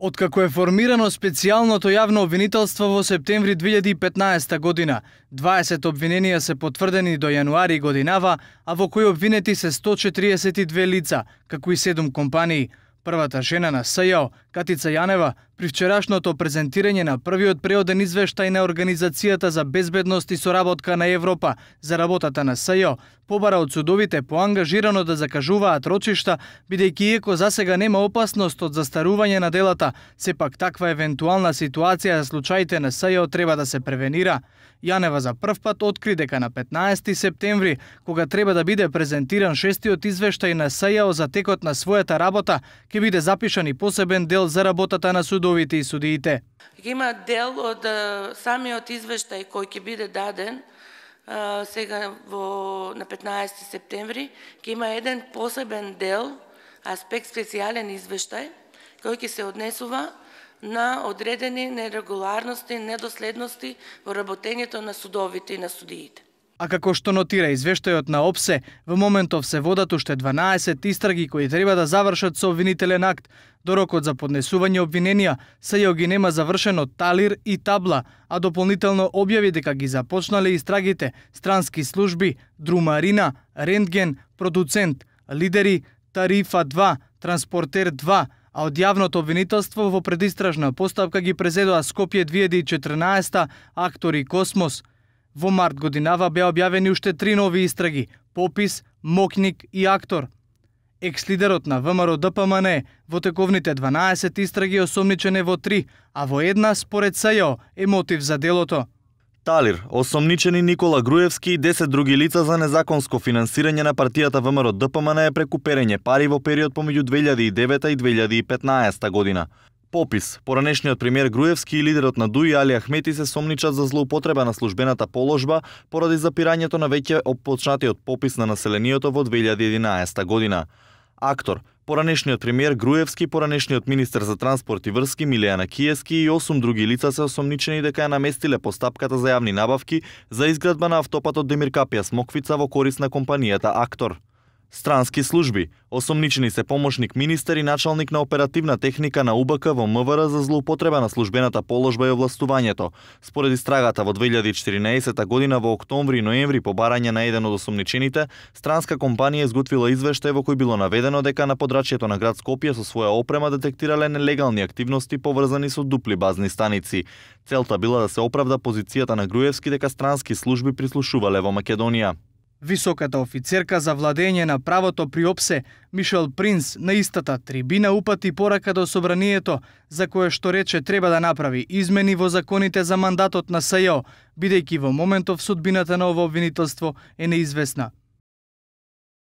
Откако е формирано специјалното јавно обвинителство во септември 2015 година, 20 обвиненија се потврдени до јануари годинава, а во кои обвинети се 142 лица, како и 7 компании. Првата жена на СЈО, Катица Јанева, при вчерашното презентирање на првиот преоден извештај на Организацијата за безбедност и соработка на Европа за работата на СЈО, побара од судовите поангажирано да закажуваат рочишта, бидејќи иако засега нема опасност од застарување на делата, сепак таква евентуална ситуација за случаите на СЈО треба да се превенира. Јанева за прв пат откри дека на 15 септември, кога треба да биде презентиран шестиот извештај на СЈО за текот на својата работа, ќе биде запишан и посебен дел за работата на судовите и судиите. Има дел од самиот извештај кој ќе биде даден сега на 15 септември, ќе има еден посебен дел, аспект специјален извештај, кој ќе се однесува на одредени нерегуларности, недоследности во работењето на судовите и на судиите. А како што нотира извештајот на ОПСЕ, во моментов се водат уште 12 истраги кои треба да завршат со обвинителен акт. До рокот за поднесување обвиненија, СЈО ги нема завршено Талир и Табла, а дополнително објави дека ги започнале истрагите странски служби, Друмарина, Рентген, Продуцент, Лидери, Тарифа 2, Транспортер 2, а од јавното обвинителство во предистражна постапка ги презедоа Скопје 2014, Актор и Космос. Во март годинава беа објавени уште 3 нови истраги – Попис, Мокник и Актор. Екс-лидерот на ВМРО ДПМН во тековните 12 истраги осомничен е во 3, а во една, според СЈО, е мотив за делото. Талир, осомничени Никола Груевски и 10 други лица за незаконско финансирање на партијата ВМРО ДПМН преку перење пари во период помеѓу 2009 и 2015 година. Попис, поранешниот премиер Груевски и лидерот на ДУИ Али Ахмети се сомничат за злоупотреба на службената положба поради запирањето на веќе опочнатиот попис на населението во 2011 година. Актор, поранешниот премиер Груевски, поранешниот министер за транспорт и врски Милијана Киески и 8 други лица се осомничени дека ја наместиле постапката за јавни набавки за изградба на автопатот Демир Капија Смоквица во корис на компанијата Актор. Странски служби, осомничени се помошник министер и началник на оперативна техника на УБК во МВР за злоупотреба на службената положба и овластувањето. Според истрагата во 2014 година во октомври и ноември по барање на еден од осомничените, странска компанија изготвила извештај во кој било наведено дека на подрачјето на град Скопје со своја опрема детектирале нелегални активности поврзани со дупли базни станици. Целта била да се оправда позицијата на Груевски дека странски служби прислушувале во Македонија. Високата офицерка за владење на правото при ОПСЕ, Мишел Принц, на истата трибина упати порака до собранието, за кое што рече треба да направи измени во законите за мандатот на СЈО, бидејќи во моментов судбината на ово обвинителство е неизвестна.